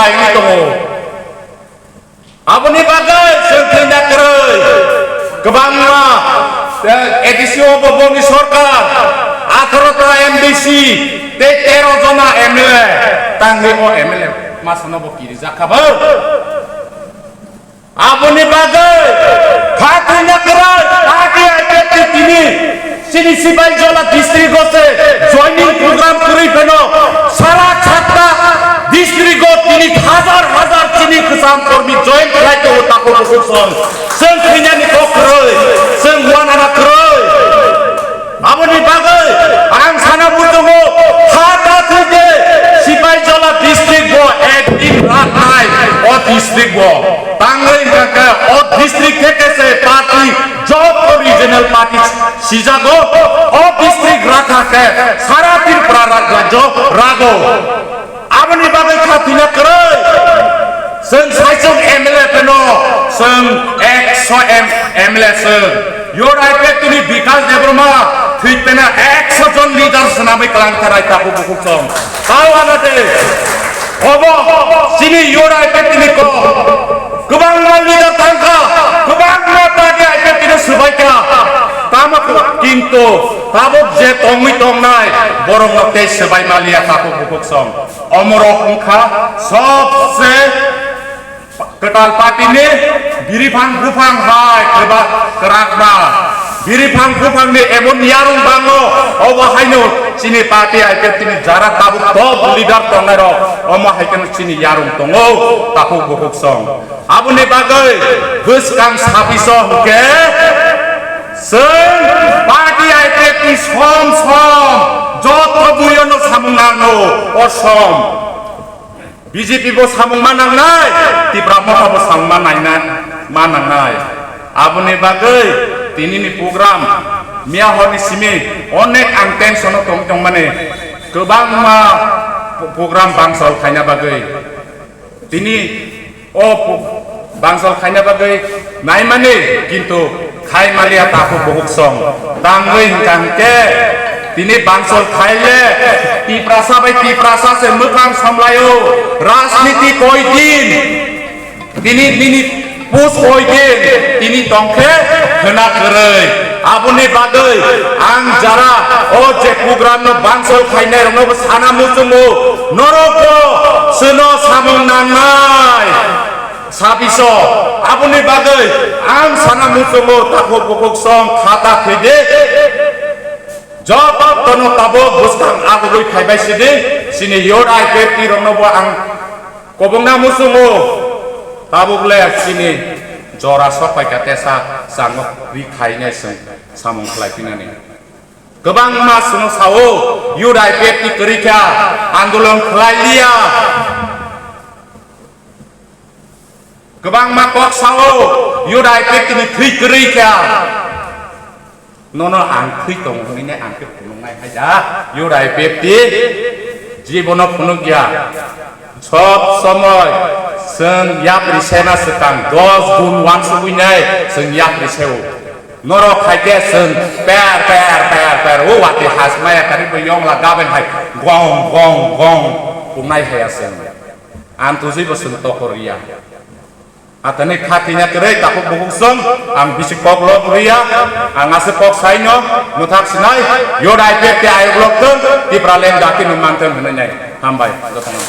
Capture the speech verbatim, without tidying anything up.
wngwi tongo. Aboni bagwi chwng thwina kwrwi kwbangma, eh, A D C o bo boni sorkar, atharo ta M D C tei tero jona M L A tangwi o M L A masano bo kirijak kha bo. Aboni bagwi kha thwina kwrwi party I P F T tini chini Sipaijala district o se joining program kwrwi phano sara satta district o tini hajar hajar chini kwcham kormi join khlai tongo takhuk bukhuk song. Chwng thwinani kok kwrwi, chwng uanana kwrwi. Aboni bagwi ang sana muchungo, ha ta thwide Sipaijala district bo ekdin raknai o district bo. Tangwi hwnkha khe o district theke se party, joto regional party sijago, o district rakha khe sara Tripura rajyo rago. Aboni bagwi kha thwina kwrwi. Chwng saichung M L A phano, chwng ekso M-, M L A chwng. Yod I P F T ni Bikash Debbarma thwi phano ekso jon leader swnamwi kwlang kha rai takhuk bukhuk song. Tao ano de. Obo chini Yod I P F T ni kok. Kwbangma leader thangkha, kwbangma party I P F T no swbaikha. Tamo kintu tabuk je tongwi tongnai borokno tei swbai maliya takhuk bukhuk song. Omorok wngkha sobse kwtal party ni biriphang buphang hai kwba kwrakma. Biriphang buphang ni emon yarung bango, obo haino chini party I P F T ni jara tabuk top leader tongnai rok, omo hai kheno chini yarung tongo takhuk bukhuk song. Aboni bagwi bwskang sabiso hwnkhe chwng party I P F T ni som som joto buyono samung nango, o som. B J P bo samung ma nangnai, Tipra Motha bo samung ma naina, ma nangnai. Aboni bagwi tinini program miya horni simi onek ang tension o tong tongmani kwbangma program bangsal khaina bagwi. Tini o pu-, bangsal khaina bagwi naimani, kintu khai maliya takhuk bukhuk song. Tangwi hwnkha hwnkhe tini bangsal khaile Tiprasa bai Tiprasa se mwkhang samlaio, rajniti koi din. Tini, tini pus koi din, tini tongkhe khwna kwrwi. Aboni bagwi ang jara o je program no bangsal khainai rokno bo sana muchungo, norok bo chwno samung nangnai. Sabiso, aboni bagwi ang sana muchungo takhuk bukhuk song khata khwidi. Jotono tabuk bwskang agugwi phaibai sidi, chini Yod I P F T rokno bo ang kobongna muchungo, tabuk le chini jora sok paikha tesa chango ri khainai chwng samung khlai phinani. Kwbangma chwngno sao, Yod I P F T kwrwi kha, andolon khlai liya. Kwbangma kok sao, Yod I P F T ni thwi kwrwi kha. Nono ang thwi tongo hwnwi ang khe phunuknai hai da, Yod I P F T jibono phunukya. Sob somoi chwng yapri sena swkang dos gun wansugwi nai chwng yapri seo. Norok hai khe chwng per, per, per, per, o watwi hasmaya kari bo yongla gaben hai gong, gong, gong pungnai hai ya chwng. Ang tujui bo chwng tokor ya. Atani kha thwina kwrwi takhuk bukhuk song, ang bisi kok lok rwya, ang aswk kok saino mwthak sinai, Yod I P F T ayuk lok thung, Tipraland jati no manthung hwnwi nai. Hambai, jotono.